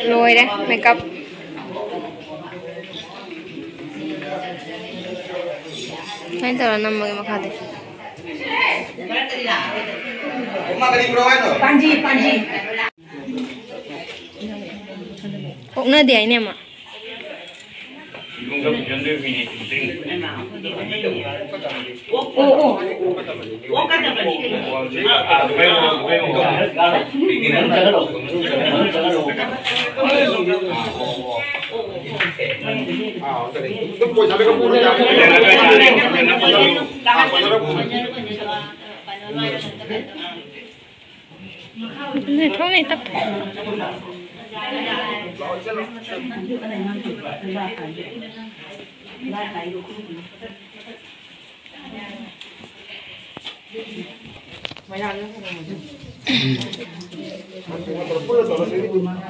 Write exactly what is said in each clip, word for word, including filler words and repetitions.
ꯂꯣꯏꯔꯦ ꯃꯦꯀꯞ꯫ ꯁꯨꯃꯥꯏꯅ ꯇꯧꯔ ꯅꯝꯃꯒꯦ ꯃꯈꯥꯗꯤ꯫ ꯄꯥꯟꯖꯤ, ꯄꯥꯟꯖꯤ꯫ ꯑꯣꯛꯅꯗꯦ ꯍꯥꯏꯅꯦ ꯑꯃ꯫ ꯊꯣꯛꯅꯩ ꯇꯞ꯫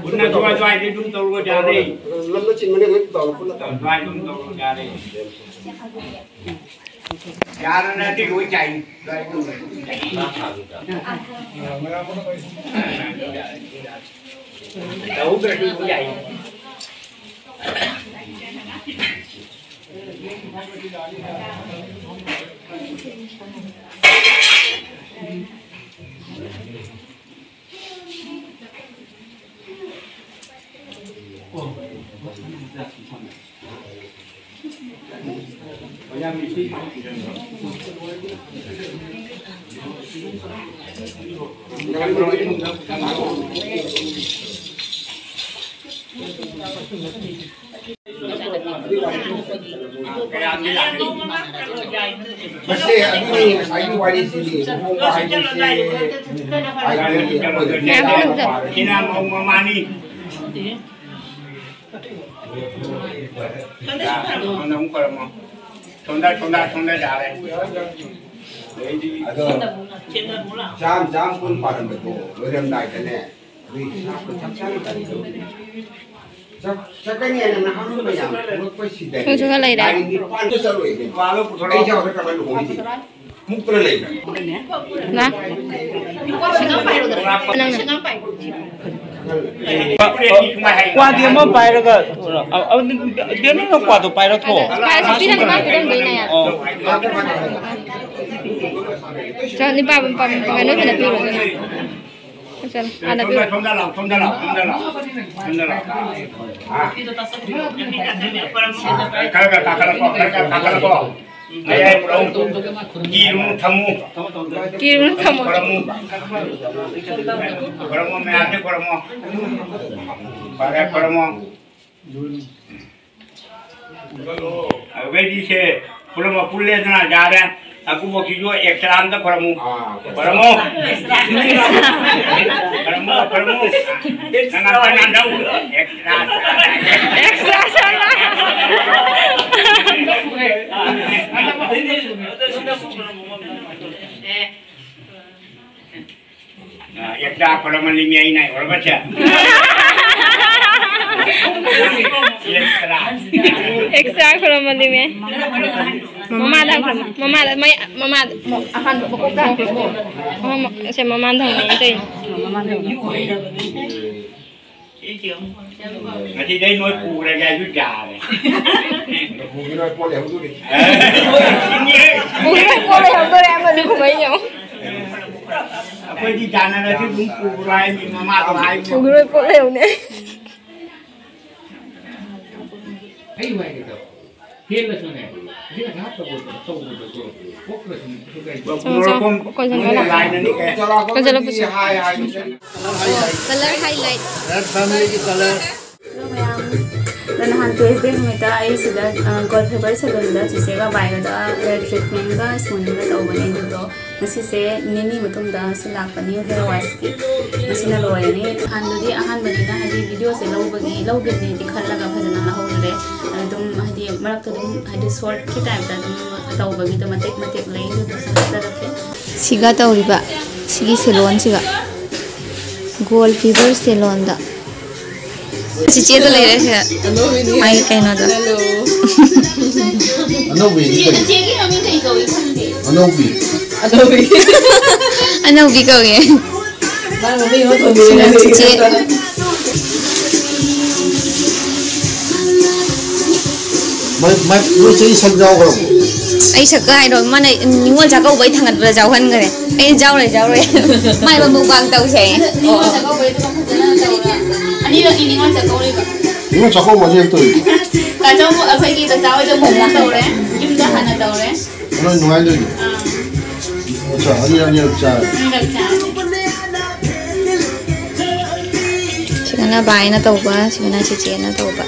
ꯄꯨꯟꯅ ꯑꯗꯨꯋꯥꯏ ꯑꯗꯨꯋꯥꯏꯗ ꯑꯗꯨꯝ ꯇꯧꯔꯣ, ꯌꯥꯔꯦ꯫ ꯂꯝꯗ ꯆꯤꯟꯕꯅꯦ ꯑꯗꯨꯝ ꯇꯧꯔꯣ ꯄꯨꯟꯅ꯫ ꯑꯗꯨꯋꯥꯏ ꯑꯗꯨꯝ ꯇꯧꯔꯣ, ꯌꯥꯔꯦ꯫ ꯌꯥꯔꯅꯗꯤ ꯂꯣꯏ ꯌꯥꯏ꯫ ꯇꯧꯗ꯭ꯔꯁꯨ ꯂꯣꯏ ꯌꯥꯏ꯫ ꯃꯁꯦ ꯑꯗꯨꯅꯤ ꯉꯁꯥꯏꯒꯤ ꯋꯥꯔꯤꯁꯤꯗꯤ ꯂꯨꯍꯣꯡꯕ ꯍꯥꯏꯕꯁꯦ ꯍꯥꯏꯕꯗꯤ ꯑꯩꯈꯣꯏꯗꯗꯤ ꯌꯥꯝ ꯐꯖꯕ꯫ ꯏꯅꯥꯝ ꯃꯧ ꯃꯃꯥꯅꯤ꯫ ꯁꯣꯝꯗ ꯑꯃꯨꯛ ꯈꯣꯏꯔꯝꯃꯣ꯫ ꯁꯣꯝꯗ, ꯁꯣꯝꯗ, ꯁꯣꯝꯗ ꯌꯥꯔꯦ꯫ ꯑꯗꯣ ꯆꯥꯝ ꯆꯥꯝ ꯀꯨꯟ ꯄꯥꯔꯝꯕꯗꯣ ꯂꯣꯏꯔꯝꯗꯥꯏꯗꯅꯦ꯫ ꯆꯠ-, ꯆꯠꯀꯅꯤ ꯍꯥꯏꯅ ꯅꯍꯥꯟ ꯃꯌꯥꯝ ꯊꯣꯛꯂꯛꯄꯁꯤꯗ ꯅꯪꯁꯨ ꯈꯔ ꯂꯩꯔꯦ꯫ ꯂꯥꯏꯔꯤꯛ ꯅꯤꯄꯥꯟꯗ ꯆꯠꯂꯣꯏ꯫ ꯑꯩ ꯌꯥꯎꯔꯒ ꯀꯃꯥꯏꯅ ꯂꯨꯍꯣꯡꯗꯣꯏꯅꯣ? ꯃꯨꯛꯇꯅ ꯂꯩꯕ꯭ꯔꯥ? ꯂꯥ꯫ ꯅꯪꯅ꯫ ꯀ꯭ꯋꯥꯗꯤ ꯑꯃ ꯄꯥꯏꯔꯒ, ꯑ, ꯑ, ꯕꯦꯅꯨꯅ ꯀ꯭ꯋꯥꯗꯣ ꯄꯥꯏꯔ ꯊꯣꯛꯑꯣ꯫ ꯄꯥꯏꯔꯁꯨ ꯄꯤꯔꯝ-, ꯃꯥ ꯄꯤꯔꯝꯗꯣꯏꯅꯦ꯫ ꯑꯣ꯫ ꯆꯣ, ꯅꯤꯄꯥ, ꯅꯤꯄꯥ, ꯅꯤꯄꯥ, ꯅꯣꯏ ꯍꯦꯟꯅ ꯄꯤꯔꯨꯔꯣ ꯑꯗꯨꯅ꯫ ꯆꯠꯂꯣ, ꯑꯥꯗ ꯄꯤꯔꯨꯔꯣ꯫ ꯁꯣꯝꯗ ꯂꯥꯛꯑꯣ, ꯁꯣꯝꯗ ꯂꯥꯛꯑꯣ, ꯁꯣꯝꯗ ꯂꯥꯛꯑꯣ, ꯁꯣꯝꯗ ꯂꯥꯛꯑꯣ꯫ ꯑ, ꯈꯔ ꯈꯔ ꯀꯥꯈꯠꯂꯛꯀꯣ, ꯈꯔ ꯈꯔ ꯀꯥꯈꯠꯂꯛꯀꯣ꯫ ꯃꯌꯥꯏ ꯄꯨꯔꯛꯎ꯫ ꯀꯤꯔꯨꯅꯨ, ꯊꯝꯃꯨ꯫ ꯀꯤꯔꯨꯅꯨ, ꯊꯝꯃꯨ꯫ ꯈꯨꯔꯝꯃꯨ꯫ ꯈꯨꯔꯝꯃꯨ, ꯃꯌꯥꯝꯁꯦ ꯈꯨꯔꯝꯃꯣ꯫ ꯐꯔꯦ, ꯈꯨꯔꯝꯃꯣ꯫ ꯑꯗꯨꯗꯩꯗꯤ ꯁꯦ ꯈꯨꯔꯝꯃꯣ, ꯄꯨꯜꯂꯦꯗꯅ ꯌꯥꯔꯦ꯫ ꯑꯀꯨꯝꯕꯁꯤꯁꯨ ꯑꯦꯛꯁꯇ꯭ꯔꯥ ꯑꯝꯇ ꯈꯨꯔꯝꯃꯨ꯫ ꯑꯥ꯫ ꯈꯨꯔꯝꯃꯨ꯫ ꯈꯨꯔꯝꯃꯨ, ꯈꯨꯔꯝꯃꯨ꯫ ꯅꯪ ꯑꯝꯇ ꯅꯥꯟꯊꯧ꯫ ꯑꯦꯛꯁꯇ꯭ꯔꯥ꯫ ꯑꯦꯛꯁꯇ꯭ꯔꯥ ꯁꯥꯟꯅ꯫ ꯑꯦ꯫ ꯑ, ꯑꯦꯛꯁꯇ꯭ꯔꯥ ꯈꯨꯔꯝꯍꯜꯂꯤꯅꯦ ꯑꯩꯅ, ꯎꯔꯕꯁꯦ? ꯑꯦꯛꯁꯇ꯭ꯔꯥ꯫ ꯑꯦꯛꯁꯇ꯭ꯔꯥ ꯈꯨꯔꯝꯍꯜꯂꯤꯅꯦ꯫ ꯃꯃꯥꯗ ꯈꯨꯔꯝ-, ꯃꯃꯥꯗ, ꯃꯩ-, ꯃꯃꯥꯗ, ꯃ-, ꯑꯍꯥꯟꯕ ꯃꯀꯣꯛꯇ ꯍꯥꯟꯅ ꯈꯨꯔꯝꯃꯣ꯫ ꯑꯍꯥꯟꯕ, ꯁꯦ, ꯃꯃꯥꯗ ꯍꯪꯉꯦ ꯇꯧꯔꯤꯅꯦ꯫ ꯃꯃꯥꯗ ꯍꯪꯉꯦ꯫ ꯉꯁꯤꯗꯩ ꯅꯣꯏ ꯄꯨꯔꯒꯦ ꯍꯥꯏꯁꯨ ꯌꯥꯔꯦ꯫ ꯄꯨꯈꯤꯔꯣꯏ ꯄꯣꯠ ꯂꯩꯍꯧꯗꯣꯔꯤ꯫ ꯄꯨꯈꯤꯔꯣꯏ ꯄꯣꯠ ꯂꯩꯍꯧꯗꯣꯔꯦ ꯑꯃꯁꯨ ꯈꯨꯝꯃꯛꯏꯅꯦ ꯑꯃꯨꯛ꯫ ꯑꯩꯈꯣꯏꯗꯤ ꯌꯥꯅꯔꯁꯨ ꯑꯗꯨꯝ ꯄꯨꯈ꯭ꯔꯣ ꯍꯥꯏꯅꯤ, ꯃꯃꯥꯗꯣ ꯍꯥꯏꯅꯤ꯫ ꯄꯨꯈꯤꯔꯣꯏ ꯄꯣꯠ ꯂꯩꯍꯧꯅꯦ꯫ ꯑꯩ ꯋꯥꯏꯒꯦ ꯇꯧ꯫ ꯍꯦꯜꯂꯁꯨꯅꯦ, ꯍꯧꯖꯤꯛ ꯉꯁꯥꯏ ꯇꯧꯕꯗꯣ, ꯇꯧꯕꯗꯣ, ꯄꯣꯛꯇ꯭ꯔꯁꯨꯅꯦ, ꯀꯩꯁꯨ ꯀꯥꯏꯗꯦ꯫ ꯆꯪꯉꯣ, ꯆꯪꯉꯣ, ꯀꯣꯟꯁꯤꯜꯂꯣ, ꯂꯥꯛꯑꯣ꯫ ꯀꯣꯟꯁꯤꯜꯂꯣ, ꯄꯨꯁꯤ꯫ ꯍꯥꯏ, ꯍꯥꯏ꯫ Colour highlight. ꯔꯦꯗ ꯐꯦꯃꯤꯂꯤꯒꯤ ꯀꯂꯔ꯫ ꯍꯜꯂꯣ ꯃꯌꯥꯝ꯫ ꯑꯗꯣ ꯅꯍꯥꯟ ꯇꯨꯋꯦꯁꯗꯦ ꯅꯨꯃꯤꯠꯇ ꯑꯩ ꯁꯤꯗ, ꯑ, ꯒꯣꯜ ꯐꯦꯕꯔ ꯁꯦꯂꯨꯟꯗ ꯆꯤꯆꯦꯒ ꯕꯥꯏꯒꯗ ꯍꯦꯌꯔ ꯇ꯭ꯔꯤꯠꯃꯦꯟꯒ ꯁ꯭ꯃꯨꯗꯤꯡꯒ ꯇꯧꯕꯅꯦ꯫ ꯑꯗꯨꯗꯣ ꯉꯁꯤꯁꯦ ꯅꯤꯅꯤ ꯃꯇꯨꯡꯗ ꯁꯤ ꯂꯥꯛꯄꯅꯤ ꯍꯦꯌꯔ ꯋꯥꯁꯀꯤ꯫ ꯉꯁꯤꯅ ꯂꯣꯏꯔꯅꯤ꯫ ꯅꯍꯥꯟꯗꯨꯗꯤ ꯑꯍꯥꯟꯕꯅꯤꯅ ꯍꯥꯏꯗꯤ ꯚꯤꯗꯤꯑꯣꯁꯦ ꯂꯧꯕꯒꯤ, ꯂꯧꯈꯤꯕꯅꯦꯗꯤ ꯈꯜꯂꯒ ꯐꯖꯅ ꯂꯧꯍꯧꯗ꯭ꯔꯦ꯫ ꯑꯗꯨꯝ ꯍꯥꯏꯗꯤ ꯃꯔꯛꯇ ꯑꯗꯨꯝ ꯍꯥꯏꯗꯤ ꯁꯣꯔꯠꯀꯤ ꯇꯥꯏꯞꯇ ꯑꯗꯨꯝ ꯇꯧꯕꯒꯤꯗꯣ ꯃꯇꯦꯛ ꯃꯇꯦꯛ ꯂꯩ, ꯑꯗꯨꯗꯨꯁꯨ ꯍꯥꯞꯆꯔꯛꯀꯦ꯫ ꯁꯤꯒ ꯇꯧꯔꯤꯕ, ꯁꯤꯒꯤ ꯁꯦꯂꯣꯟꯁꯤꯒ, ꯒꯣꯜ ꯐꯤꯕꯔ ꯁꯦꯂꯣꯟꯗ꯫ ꯆꯤꯆꯦꯗ ꯂꯩꯔꯦ ꯁꯤꯗ꯫ ꯑꯅꯧꯕꯤꯅꯤ꯫ ꯃꯥꯒꯤ ꯀꯩꯅꯣꯗꯣ꯫ ꯍꯜꯂꯣ꯫ ꯑꯅꯧꯕꯤꯗꯤ ꯀꯩꯅꯣ? ꯆꯤꯆꯦꯒꯤ ꯃꯃꯤꯡ ꯀꯩ ꯀꯧꯏ ꯈꯪꯗꯦ꯫ ꯑꯅꯧꯕꯤ꯫ ꯑꯅꯧꯕꯤ꯫ ꯑꯅꯧꯕꯤ ꯀꯧꯏ꯫ ꯆꯤꯆꯦ꯫ ꯃꯥꯏ, ꯃꯥꯏ, ꯅꯣꯏ ꯆꯦ ꯏꯁꯩ ꯌꯥꯎꯈ꯭ꯔꯕꯣ? ꯑꯩ ꯁꯛꯀ ꯍꯥꯏꯔꯣ? ꯃꯥꯅ ꯅꯤꯉꯣꯜ ꯆꯥꯛꯀꯧꯕꯩ ꯊꯥꯡꯒꯠꯄꯗ ꯌꯥꯎꯍꯟꯈ꯭ꯔꯦ꯫ ꯑꯩ ꯌꯥꯎꯔꯣꯏ, ꯌꯥꯎꯔꯣꯏ꯫ ꯃꯥꯏ ꯃꯃꯨꯛ ꯄꯥꯡ ꯇꯧꯁꯦ꯫ ꯅꯤꯉꯣꯜ ꯆꯥꯛꯀꯧꯕꯩꯗꯨꯒ ꯐꯖꯅ ꯇꯧꯔꯒ꯫ ꯑꯅꯤꯔꯛꯅꯤ ꯅꯤꯉꯣꯜ ꯆꯥꯛꯀꯧꯔꯤꯕ꯫ ꯅꯤꯉꯣꯜ ꯆꯥꯛꯀꯧꯕ ꯍꯧꯖꯤꯛ ꯇꯧꯔꯤꯕ? ꯀꯥꯆꯧ ꯑꯩꯈꯣꯏꯒꯤ ꯀꯆꯥ ꯍꯣꯏꯗ ꯑꯃꯨꯛ ꯇꯧꯔꯦ꯫ ꯌꯨꯝꯗ ꯍꯥꯟꯅ ꯇꯧꯔꯦ꯫ ꯅꯣꯏ ꯅꯨꯡꯉꯥꯏꯗꯣꯏꯅꯤ꯫ ꯑꯥ꯫ ꯑꯠꯆꯥ, ꯑꯅꯤ, ꯑꯅꯤꯔꯛ ꯆꯥꯔꯦ꯫ ꯑꯅꯤꯔꯛ ꯆꯥꯔꯦ꯫ ꯁꯤꯗꯅ ꯕꯥꯏꯅ ꯇꯧꯕ, ꯁꯤꯗꯅ ꯆꯤꯆꯦꯅ ꯇꯧꯕ꯫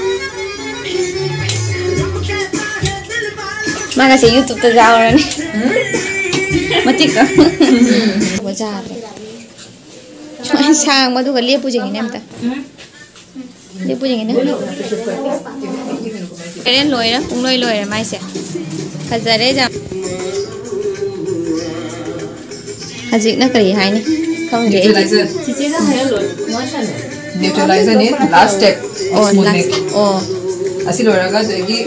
ꯃꯥꯒꯁꯦ YouTube-ꯇ ꯌꯥꯎꯔꯅꯤ꯫ ꯃꯇꯤꯛ ꯑꯃ꯫ ꯁꯨꯃꯥꯏꯅ ꯁꯥꯡꯕꯗꯨꯒ ꯂꯦꯞꯄꯨꯁꯤꯅꯦ ꯑꯝꯇ꯫ ꯂꯦꯞꯄꯨ ꯌꯦꯡꯒꯦꯅꯦ꯫ ꯂꯣꯏꯔꯦ, ꯂꯣꯏꯔꯦ, ꯄꯨꯡꯂꯣꯏ ꯂꯣꯏꯔꯦ ꯃꯥꯏꯁꯦ꯫ ꯐꯖꯔꯦ ꯌꯥꯝ꯫ ꯍꯧꯖꯤꯛꯅ ꯀꯔꯤ ꯍꯥꯏꯅꯤ? ꯈꯪꯗꯦ ꯑꯩꯗꯤ꯫ Neutralizer꯫ Neutralizer-ꯅꯤ last step of ꯑꯣ, smoothing꯫ Last꯫ ꯑꯣ꯫ ꯑꯁꯤ ꯂꯣꯏꯔꯒ ꯑꯗꯒꯤ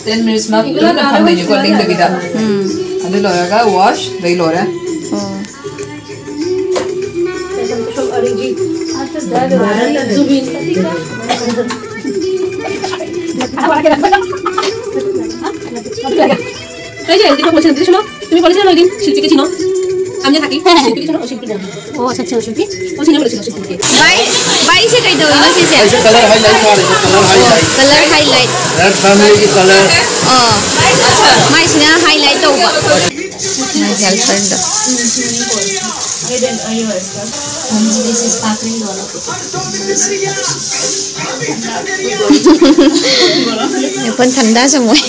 ten minutes ꯃꯥ ꯂꯣꯏꯅ ꯊꯝꯗꯣꯏꯅꯤꯀꯣ, ꯂꯦꯡꯗꯕꯤꯗ꯫ ꯎꯝ꯫ ꯑꯗꯨ ꯂꯣꯏꯔꯒ wash, ꯑꯗꯩ ꯂꯣꯏꯔꯦ꯫ ꯑꯣ꯫ এই যে, এদিকে বলছেন, এদিকে শোনো, তুমি বলেছিলে না ওই দিন শিল্পীকে চিনো? আমি যে থাকি, শিল্পীকে চিনো? ও, শিল্পী বলবো। ও, আচ্ছা, আচ্ছা, শিল্পী। ও, চিনে বলেছিল শিল্পীকে। ꯕꯥꯏ, ꯕꯥꯏꯁꯦ ꯀꯩꯗꯧꯔꯤꯅꯣ ꯁꯤꯁꯦ? ꯑꯩꯁꯦ colour highlight ꯊꯥꯔꯤꯕ, colour highlight꯫ Colour highlight꯫ Red family-ꯒꯤ colour꯫ ꯑꯣ꯫ ꯃꯥꯏꯁꯤꯅ highlight ꯇꯧꯕ꯫ ꯃꯥꯏ helper-ꯗꯣ꯫ ꯑꯩꯈꯣꯏ ꯊꯟꯗꯥ ꯆꯨꯝꯃꯣꯏ꯫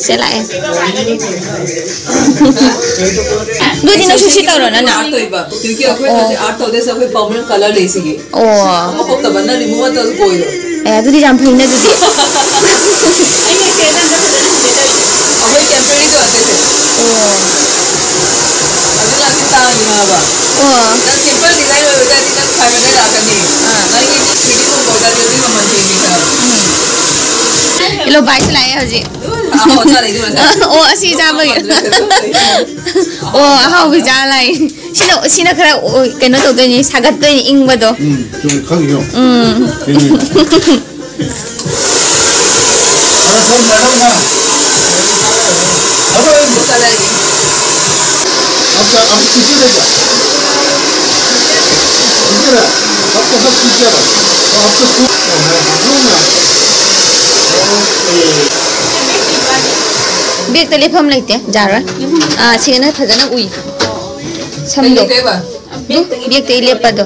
ꯁꯦ ꯂꯥꯛꯑꯦ꯫ ꯑꯗꯨꯗꯤ ꯅꯪꯁꯨ ꯁꯤ ꯇꯧꯔꯣ, ꯅꯪꯅ꯫ Art ꯇꯧꯏꯕ꯫ ꯀ꯭ꯌꯨꯀꯤ ꯑꯩꯈꯣꯏ ꯑꯣ꯫ ꯍꯧꯖꯤꯛ art ꯇꯧꯗꯣꯏꯁꯦ ꯑꯩꯈꯣꯏ permanent colour ꯂꯩꯁꯤꯒꯤ꯫ ꯑꯣ꯫ ꯑꯃ ꯄꯣꯛꯇꯕ ꯅꯪ remove ꯑꯃ ꯇꯧꯔꯁꯨ ꯀꯣꯏꯔꯣ꯫ ꯑꯦ, ꯑꯗꯨꯗꯤ ꯌꯥꯝ ꯐꯩꯅꯦ ꯑꯗꯨꯗꯤ꯫ ꯑꯩꯈꯣꯏ temporary ꯉꯥꯛꯇꯁꯦ꯫ ꯑꯣ꯫ ꯑꯗꯨ ꯂꯥꯛꯇꯤ ꯇꯥꯡꯉꯤꯅꯦ ꯍꯥꯏꯕ꯫ ꯑꯣ꯫ ꯅꯪ simple design ꯑꯣꯏꯕ ꯇꯥꯔꯗꯤ ꯅꯪ five hundred ꯂꯥꯛꯀꯅꯤ꯫ ꯑꯥ꯫ ꯅꯪꯒꯤ three D ꯒꯨꯝꯕ ꯑꯣꯏ ꯇꯥꯔꯗꯤ ꯑꯗꯨꯒꯤ ꯃꯃꯜ ꯍꯦꯟꯒꯅꯤ ꯍꯥꯏꯕ꯫ ꯎꯝ꯫ ꯏꯂꯣ ꯕꯥꯏꯁꯨ ꯂꯥꯛꯑꯦ ꯍꯧꯖꯤꯛ꯫ ꯑꯗꯨ ꯑꯍꯥꯎꯕ ꯆꯥ ꯂꯩꯗꯣꯏ ꯃꯥꯜꯂꯦ꯫ ꯑꯣ, ꯑꯁꯤ ꯆꯥꯕꯒꯤ꯫ ꯑꯣ, ꯑꯍꯥꯎꯕꯤ ꯆꯥ ꯂꯥꯛꯏ꯫ ꯁꯤꯅ, ꯁꯤꯅ ꯈꯔ, ꯑꯣ, ꯀꯩꯅꯣ ꯇꯧꯗꯣꯏꯅꯤ, ꯁꯥꯒꯠꯇꯣꯏꯅꯤ, ꯏꯪꯕꯗꯣ꯫ ꯎꯝ, ꯆꯨꯝꯃꯤ, ꯈꯪꯉꯤꯅꯣ꯫ ꯎꯝ꯫ ꯈꯔ ꯁꯣꯝ ꯆꯥꯔꯝꯃꯣ꯫ ꯑꯗꯣ ꯑꯩ ꯑꯝꯇ, ꯑꯝꯇ ꯄꯤꯖꯔꯒꯦ꯫ ꯄꯤꯖꯔ-, ꯑꯝꯇ ꯈꯛ ꯄꯤꯖꯔ-, ꯑꯝꯇ ꯁꯨ-, ꯑꯣꯀꯦ꯫ ꯕꯦꯛꯇ ꯂꯦꯞꯐꯝ ꯂꯩꯇꯦ, ꯌꯥꯔꯣꯏ꯫ ꯑꯥ, ꯁꯤꯒꯅ ꯐꯖꯅ ꯎꯏ꯫ ꯁꯝꯗꯣ꯫ ꯀꯩꯕ? ꯕꯦꯛꯇ ꯂꯦꯞꯄꯗꯣ꯫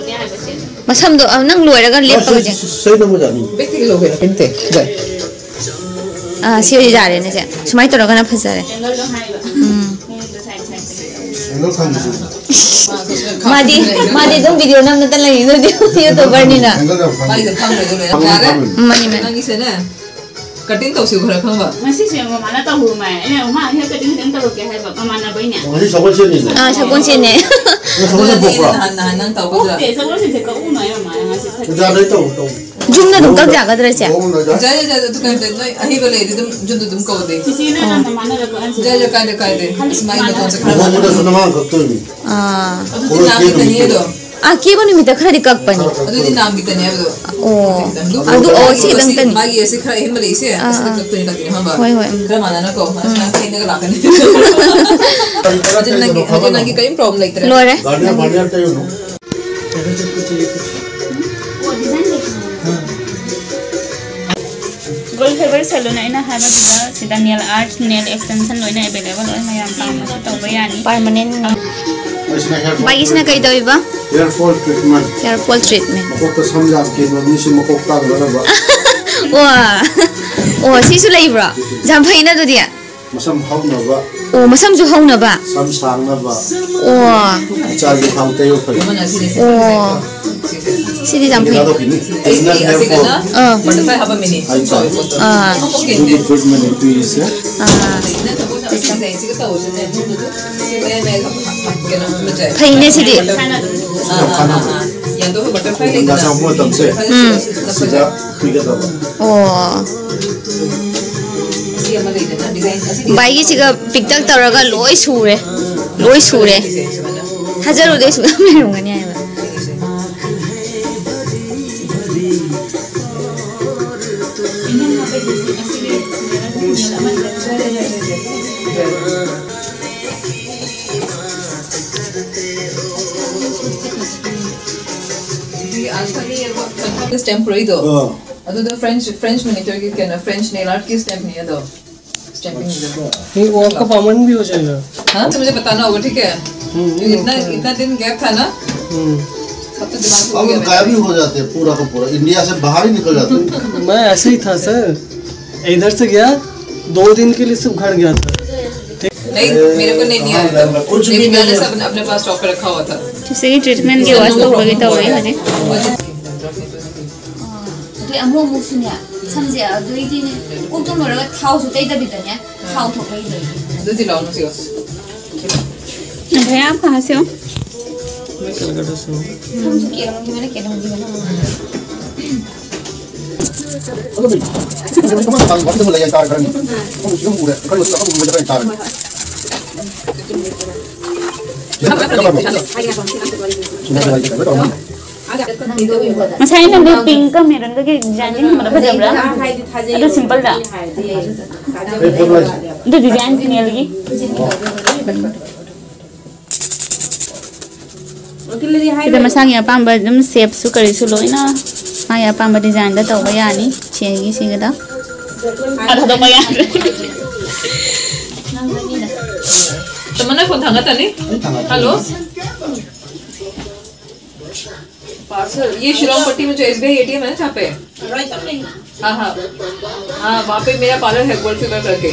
ꯃꯁꯝꯗꯣ, ꯑ, ꯅꯪ ꯂꯣꯏꯔꯒ ꯂꯦꯞꯄꯒꯁꯦ꯫ ꯁꯤ, ꯁꯤ, ꯁꯤ ꯂꯧꯕ ꯌꯥꯅꯤ꯫ ꯕꯦꯛꯇꯒꯤ ꯂꯧꯕ ꯌꯥꯅꯤ꯫ ꯅꯠꯇꯦ, ꯁꯤꯗ꯫ ꯑꯥ, ꯁꯤ ꯑꯣꯏꯔꯗꯤ ꯌꯥꯔꯦꯅꯦ, ꯁꯦ꯫ ꯁꯨꯃꯥꯏꯅ ꯇꯧꯔꯒꯅ ꯐꯖꯔꯦ꯫ ꯎꯝ꯫ ꯑꯦꯡꯒꯜ ꯈꯪꯗ꯭ꯔꯁꯨ꯫ ꯃꯥꯗꯤ, ꯃꯥꯗꯤ ꯑꯗꯨꯝ ꯚꯤꯗꯤꯑꯣ ꯅꯝꯅꯇ ꯂꯩꯔꯤꯗꯨꯗꯤ, ꯌꯨꯇꯨꯕꯔꯅꯤꯅ꯫ ꯑꯦꯡꯒꯜ ꯌꯥꯝ ꯈꯪꯉꯤ꯫ ꯃꯥꯒꯤꯗꯣ ꯈꯪꯗ꯭ꯔꯗꯤ ꯂꯣꯏꯔꯦ꯫ ꯈꯪꯉꯤ, ꯌꯥꯔꯦ? ꯈꯪꯉꯤ꯫ ꯎꯝ, ꯃꯥꯅꯤ, ꯃꯥꯅꯤ꯫ ꯅꯪꯒꯤꯁꯦꯅꯦ, ꯀꯇꯤꯡ ꯇꯧꯁꯤ ꯈꯔ ꯈꯪꯕ꯫ ꯉꯁꯤꯁꯦ ꯃꯃꯥꯅ ꯇꯧꯍꯧꯃꯥꯏ꯫ ꯑꯩꯅ, "ꯃꯃꯥ, hair cutting ꯈꯤꯇꯪ ꯇꯧꯔꯛꯀꯦ" ꯍꯥꯏꯕ, ꯃꯃꯥꯟꯅꯕꯩꯅꯦ꯫ ꯑꯣ, ꯉꯁꯤ ꯁꯒꯣꯜꯁꯦꯟꯅꯤꯅꯦ꯫ ꯑꯥ, ꯁꯒꯣꯜꯁꯦꯟꯅꯦ꯫ ꯅꯪ ꯁꯒꯣꯜꯁꯦꯟ ꯑꯗꯨꯅꯅꯦ ꯑꯩꯅ ꯄꯣꯛꯄ꯭ꯔꯣ? ꯅꯍꯥꯟ, ꯅꯍꯥꯟ ꯅꯪ ꯇꯧꯕꯗ꯫ ꯄꯣꯛꯇꯦ, ꯁꯒꯣꯜꯁꯦꯟꯁꯦ ꯀꯛꯎꯅꯣ ꯍꯥꯏ ꯃꯃꯥꯅ ꯉꯁꯤ ꯈꯛꯇ꯫ ꯑꯣꯖꯥꯗꯩ ꯇꯧ, ꯇꯧ꯫ ꯌꯨꯝꯗ ꯑꯗꯨꯝ ꯀꯛ ꯌꯥꯒꯗ꯭ꯔꯥ, ꯏꯆꯦ? ꯂꯨꯍꯣꯡꯉꯝꯗꯥꯏꯗ꯫ ꯌꯥꯏ, ꯌꯥꯏ, ꯌꯥꯏ, ꯑꯗꯨ ꯀꯩꯝꯇ, ꯅꯣꯏ ꯑꯍꯩꯕ ꯂꯩꯔꯗꯤ ꯑꯗꯨꯝ ꯌꯨꯝꯗ ꯑꯗꯨꯝ ꯀꯛꯑꯣꯗꯦ꯫ ꯆꯤꯆꯦꯅ ꯑꯣ꯫ ꯃꯃꯥꯟꯅꯕ ꯀꯛꯍꯟꯁꯤ꯫ ꯌꯥꯏ, ꯌꯥꯏ, ꯀꯥꯏꯗꯦ, ꯀꯥꯏꯗꯦ꯫ ꯑꯁ, ꯃꯥꯒꯤ ꯃꯇꯣꯟꯁꯦ ꯈꯔ ꯂꯨꯍꯣꯡꯕꯗꯁꯨ ꯅꯃꯥꯅ ꯀꯛꯇꯣꯏꯅꯤ꯫ ꯑꯥ꯫ ꯑꯗꯨꯗꯤ ꯅꯥꯝꯒꯤ ꯇꯅꯤ ꯑꯗꯣ꯫ ꯑꯥ, ꯀꯦꯕ ꯅꯨꯃꯤꯠꯇ ꯈꯔꯗꯤ ꯀꯛꯄꯅꯤ꯫ ꯑꯗꯨꯗꯤ ꯅꯥꯝꯒꯤ ꯇꯅꯤ ꯍꯥꯏꯕꯗꯣ꯫ ꯑꯣ꯫ ꯈꯤꯇꯪ꯫ ꯑꯗꯨ, ꯑꯣ, ꯁꯤ ꯈꯤꯇꯪ ꯇꯅꯤ꯫ ꯃꯥꯒꯤ ꯑꯁꯤ ꯈꯔ ꯑꯍꯦꯟꯕ ꯂꯩꯁꯦ, ꯑꯥ, ꯑꯁꯤꯗ ꯑꯥ꯫ ꯀꯛꯇꯣꯏꯅꯤ, ꯀꯛꯇꯣꯏꯅꯤ, ꯈꯪꯕ? ꯍꯣꯏ, ꯍꯣꯏ, ꯎꯝ꯫ ꯈꯔ ꯃꯥꯟꯅꯅꯀꯣ, ꯎꯝ꯫ ꯑꯁꯨꯃꯥꯏꯅ ꯊꯦꯡꯅꯒ ꯂꯥꯛꯀꯅꯤ꯫ ꯍꯧꯖꯤꯛ ꯅꯪꯒꯤ, ꯍꯧꯖꯤꯛ ꯅꯪꯒꯤ ꯀꯔꯤꯝ problem ꯂꯩꯇ꯭ꯔꯦ꯫ ꯂꯣꯏꯔꯦ꯫ ꯒꯥꯔꯅꯤꯌꯔ, ꯒꯥꯔꯅꯤꯌꯔ ꯇꯩꯔꯨꯅꯨ꯫ Gold Fiber Salon ꯑꯩꯅ ꯍꯥꯏꯕꯗꯨꯗ ꯁꯤꯗ nail art, nail extension ꯂꯣꯏꯅ available ꯑꯣꯏ, ꯃꯌꯥꯝ ꯄꯥꯝꯕꯁꯨ ꯇꯧꯕ ꯌꯥꯅꯤ꯫ Permanent꯫ ꯃꯣꯏꯁꯤꯅ hair fall ꯚꯥꯏꯒꯤꯁꯤꯅ ꯀꯩ treatment꯫ ꯇꯧꯏꯕ? Hair fall treatment꯫ Hair fall treatment꯫ ꯃꯀꯣꯛꯇ ꯁꯝ ꯌꯥꯝ ꯀꯦꯟꯕ ꯃꯤꯁꯨ ꯃꯀꯣꯛ ꯇꯥꯡꯅꯅꯕ꯫ ꯑꯣ, ꯑꯣ, ꯁꯤꯁꯨ ꯂꯩꯕ꯭ꯔꯣ? ꯌꯥꯝ ꯐꯩꯅ ꯑꯗꯨꯗꯤ꯫ ꯃꯁꯝ ꯍꯧꯅꯕ꯫ ꯑꯣ, ꯃꯁꯝꯁꯨ ꯍꯧꯅꯕ? ꯁꯝ ꯁꯥꯡꯅꯕ꯫ ꯑꯣ꯫ ꯏꯆꯥꯒꯤ ꯊꯥꯎ ꯇꯩꯕ ꯐꯩ꯫ ꯑꯣ꯫ ꯁꯤꯗꯤ ꯌꯥꯝ ꯐꯩ꯫ ꯊꯥꯗꯣꯛꯈꯤꯅꯤ꯫ Seasonal hair fall꯫ ꯑꯥ꯫ Butterfly ꯍꯥꯞꯄꯝꯃꯤꯅꯤ꯫ ꯍꯥꯏꯇꯥꯔꯦ꯫ ꯑꯥ꯫ ꯑꯗꯨꯒꯤ treatment ꯄꯤꯔꯤꯁꯦ꯫ ꯑꯥ꯫ ꯐꯩꯅꯦ ꯁꯤꯗꯤ꯫ ꯌꯥꯝ ꯀꯥꯟꯅꯕ꯫ ꯌꯥꯗꯣ butterfly ꯂꯩꯗꯅ꯫ ꯃꯇꯝꯁꯦ꯫ ꯎꯝ꯫ ꯁꯤꯗ ꯄꯤꯒꯗꯕ꯫ ꯑꯣ꯫ ꯚꯥꯏꯒꯤꯁꯤꯒ ꯄꯤꯛꯇꯛ ꯇꯧꯔꯒ ꯂꯣꯏ ꯁꯨꯔꯦ꯫ ꯂꯣꯏ ꯁꯨꯔꯦ꯫ ꯊꯥꯖꯔꯨꯗꯦ ꯁꯨꯛꯌꯥꯝ ꯂꯩꯔꯝꯒꯅꯤ ꯍꯥꯏꯕ꯫ Stamp ꯄꯨꯔꯛꯏꯗꯣ? ꯑꯥ꯫ ꯑꯗꯨꯗꯣ French, French manicure ꯒꯤ ꯀꯩꯅꯣ, French nail art ꯀꯤ stamp ꯅꯤ ꯑꯗꯣ꯫ Stamping ꯒꯤꯗꯣ। नहीं, वो आपका permanent भी हो जाएगा। हाँ, तो मुझे बताना होगा, ठीक है? हम्म, नहीं, इतना, ओके। इतना दिन gap था ना, हम्म। अब तो दिमाग अब खो गया मेरा। गायब ही हो जाते हैं पूरा का पूरा, इंडिया से बाहर ही निकल जाते हैं। मैं ऐसे ही था सर, इधर से गया, दो दिन के लिए सिर्फ घर गया था। ठीक? नहीं, मेरे को नहीं, नहीं आया था। कुछ भी नहीं मैंने है। सब अपने पास stock पे रखा हुआ था। ꯁꯤꯒꯤ treatment ꯒꯤ wash ꯇꯧꯕꯒꯤ ꯇꯧꯔꯤ ꯍꯧꯖꯤꯛ꯫ ꯑꯗꯨꯏ ꯑꯃꯨꯛ ꯑꯃꯨꯛꯁꯨꯅꯦ, ꯁꯝꯁꯦ ꯑꯗꯨꯏꯗꯤꯅꯦ, ꯀꯣꯛ ꯇꯨꯝ ꯂꯣꯏꯔꯒ ꯊꯥꯎꯁꯨ ꯇꯩꯗꯕꯤꯗꯅꯦ, ꯊꯥꯎ ꯊꯣꯛꯄ ꯍꯩꯅꯩ꯫ ꯑꯗꯨꯗꯤ ꯂꯥꯎ ꯅꯨꯡꯁꯤꯌꯣ꯫ भैया, आप कहाँ से हो? मैं कलकत्ता से हूँ। ꯁꯝꯁꯨ ꯀꯦꯜꯂꯝꯈꯤꯕꯅ, ꯀꯦꯜꯂꯝꯈꯤꯕꯅ꯫ ꯉꯁꯥꯏ ꯅꯪꯗꯣ pink ꯀ maroon ꯒꯒꯤ design ꯁꯤ ꯁꯤꯟꯕꯗꯣ ꯐꯖꯕ꯭ꯔꯥ? ꯑꯗꯨ simple ꯗ? ꯑꯗꯨ design ꯅꯦꯜꯒꯤ? ꯁꯤꯗ ꯃꯁꯥꯒꯤ ꯑꯄꯥꯝꯕ ꯑꯗꯨꯝ shape ꯁꯨ ꯀꯔꯤꯁꯨ ꯂꯣꯏꯅ ꯃꯥꯒꯤ ꯑꯄꯥꯝꯕ design ꯗ ꯇꯧꯕ ꯌꯥꯅꯤ꯫ ꯁꯤꯒꯤ ꯁꯤꯒꯗ꯫ ꯑꯗꯨ ꯊꯥꯗꯣꯛꯄ ꯌꯥꯗ꯭ꯔꯦ꯫ ꯇꯃꯟꯅ phone ꯊꯥꯡꯒꯠꯇꯅꯤ꯫ Hello। Parcel, ये शिलोंग पट्टी में जो एसबीआई एटीएम है ना, जहाँ पे? हाँ, हाँ। हाँ, वहाँ पे मेरा पार्लर है, गोल्ड फीवर करके।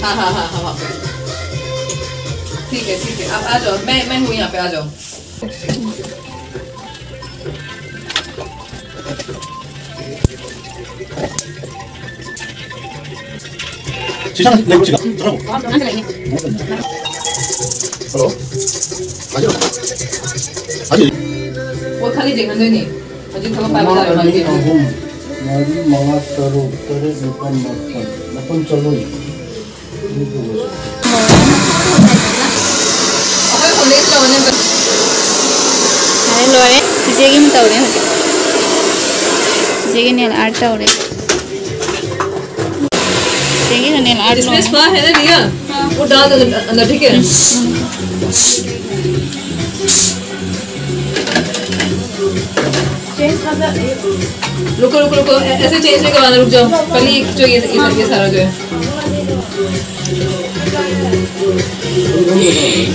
हाँ, हाँ, हाँ, हाँ, वहाँ पे। ठीक है, ठीक है, आप आ जाओ, मैं, मैं हूँ यहाँ पे, आ जाओ। Hello? हाँ जी। हाँ जी। वो खाली देखने नहीं। अजी थोड़ा पास आ रहा है। ꯃꯔꯤ, ꯃꯉꯥ, ꯇꯔꯨꯛ, ꯇꯔꯦꯠ, ꯅꯤꯄꯥꯜ, ꯃꯥꯄꯜ, ꯃꯥꯄꯜ ꯆꯪꯉꯤ꯫ ꯌꯥꯔꯦ, ꯂꯣꯏꯔꯦ꯫ ꯆꯤꯆꯦꯒꯤ ꯑꯃ ꯇꯧꯔꯦ ꯍꯧꯖꯤꯛ꯫ ꯆꯤꯆꯦꯒꯤ nail art ꯇꯧꯔꯦ꯫ ꯆꯤꯆꯦꯒꯤ nail art इसमें ꯂꯣꯏꯔꯦ꯫ Spa है ना रिया? वो डाल दो अंदर, ठीक है? रुको, रुको, रुको, ऐसे चेंज नहीं करवाना, रुक जाओ। पहले एक जो ये, ये, ये सारा जो है।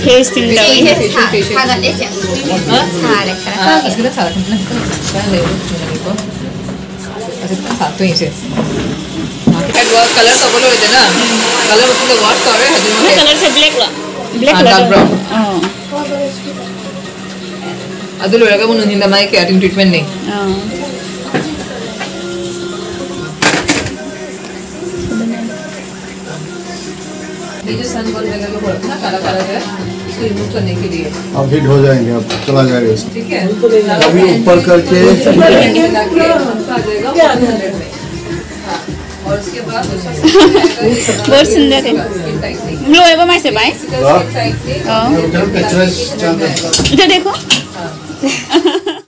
Face ꯇꯤꯡꯗꯧꯔꯤ꯫ ꯐꯦꯁ ꯇꯤꯡ, ꯐꯦꯁ ꯇꯤꯡ, ꯐꯦꯁ ꯇꯤꯡ꯫ ꯊꯥꯒꯠꯂꯦ ꯆꯦ꯫ ꯍꯥ? ꯊꯥꯔꯦ ꯈꯔ꯫ ꯑꯥ, ꯑꯁꯤꯗ ꯊꯥꯔꯛꯀꯅꯤ꯫ ꯅꯪ ꯈꯤꯇꯪ ꯂꯩꯌꯨ, ꯊꯨꯅ ꯂꯩꯀꯣ꯫ ꯑꯁꯤꯗ ꯈꯤꯇꯪ ꯊꯥꯔꯛꯇꯣꯏꯅꯦ ꯁꯦ꯫ ꯀꯂꯔ ꯇꯧꯕ ꯂꯣꯏꯔꯦꯗꯅ? ꯎꯝ꯫ ꯀꯂꯔ ꯃꯇꯨꯡꯗ ꯋꯥꯁ ꯇꯧꯔꯦ, ꯍꯧꯖꯤꯛ ꯅꯣꯏ ꯃꯛꯁꯦ꯫ ꯀꯂꯔꯁꯦ ꯕ꯭ꯂꯦꯛꯂꯣ? ꯕ꯭ꯂꯦꯛ ꯑꯥ, ꯀꯂꯔ ꯗꯥꯔꯛ ꯕ꯭ꯔꯥꯎꯟ꯫ ꯑꯥ꯫ ꯑꯗꯨ ꯂꯣꯏꯔꯒ ꯑꯃꯨꯛ ꯅꯨꯡꯊꯤꯟꯗ ꯃꯥꯏ ꯀꯦꯔꯥꯇꯤꯟ ꯇ꯭ꯔꯤꯠꯃꯦꯟꯅꯦ꯫ ꯑꯥ꯫ ये जो सनबर्न वगैरह जो हो रखा है ना, काला काला जो है, इसको रिमूव करने के लिए। अब हीट हो जाएंगे, अब चला जाएगा इसमें। ठीक है? अभी ऊपर करके। ऊपर करके आ जाएगा, ऊपर करके। हाँ, और उसके बाद उसका बहुत सुंदर है। Skin tightening. ग्लो है वो मैं से भाई। इसका स्किन टाइटनिंग। हाँ। इधर देखो। हाँ।